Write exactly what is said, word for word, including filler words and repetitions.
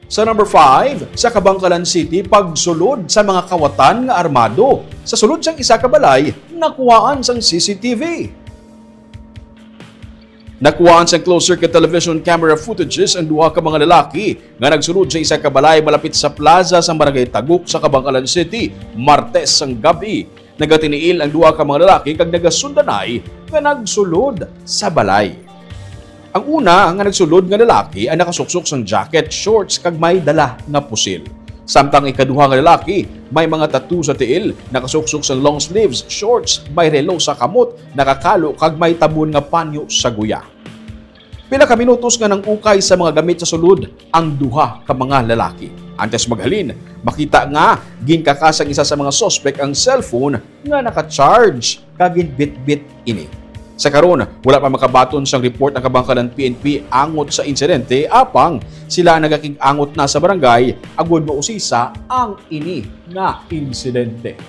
Sa number five, sa Kabankalan City, pagsulod sa mga kawatan nga armado. Sa sulod sang isa ka balay, nakuhaan sang C C T V. Nakuhaan sang closed-circuit television camera footages ang duha ka mga lalaki nga nagsulod sa isa ka balay malapit sa plaza sa Barangay Taguk sa Kabankalan City, Martes sang gab-i. Nagatiniil ang duha ka mga lalaki kag nagasundanay nga nagsulod sa balay. Ang una nga nagsulod nga lalaki ang nakasuksok sang jacket, shorts kag may dala nga pusil. Samtang ang ikaduha nga lalaki may mga tattoo sa tiil, nakasuksok sang long sleeves, shorts, may relo sa kamot, nakakalo kag may tabon nga panyo sa guya. Pila ka minutos nga nang-ukay sa mga gamit sa sulod ang duha ka mga lalaki. Antes maghalin, makita nga ginkakasang isa sa mga suspek ang cellphone nga naka-charge kag ginbitbit ini. Sa karon, wala pa makabaton sang report ang Kabankalan P N P angot sa insidente, apang sila nagakig-angot na sa barangay agud mausisa ang ini nga insidente.